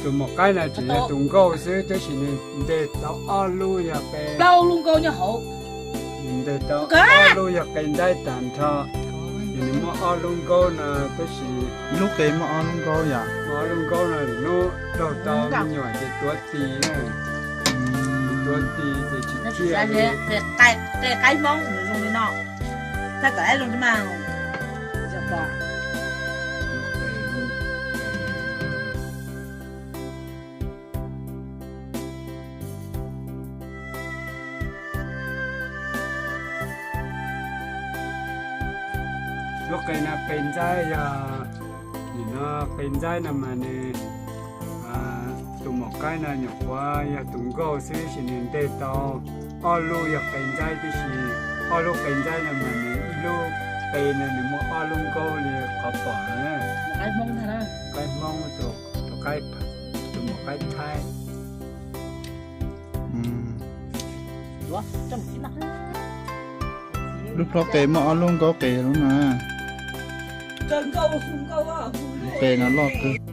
Tus maum qaib no tseem yog tus nkauj xwb, tab sis nws ntes tau ob lub yog qe, plaub lub nkauj nyob hauv. Nws ntes tau ob lub yog qe ntxaib tag nrho, ces nws muaj ob lub nkaub no, tab sis lub qe muaj ob lub nkaub yom, muaj ob lub nkaub no, hnub raug tau me nyuam ces tuav tis na, tuav tis ces tsis ciaj li. Qe qaib hmoob nws zoo li no, txhaj kom zoo mas. Lub qe no qe ntxaib yog, nim no qe ntxaib no mas nws, tus maum qaib no nyuam qhuav yog tus nkauj xwb, tab sis nws ntes tau ob lub yog qe ntxaib, tab sis ob lub qe ntxaib no mas nws ib lub qe no nws muaj ob lub nkaub li qhov pom no. Qaib hmoob, tus qaib, tus maum qaib thaib. Lub plob qe muaj ob lub nkaub qe lub no. Qe no loj kawg.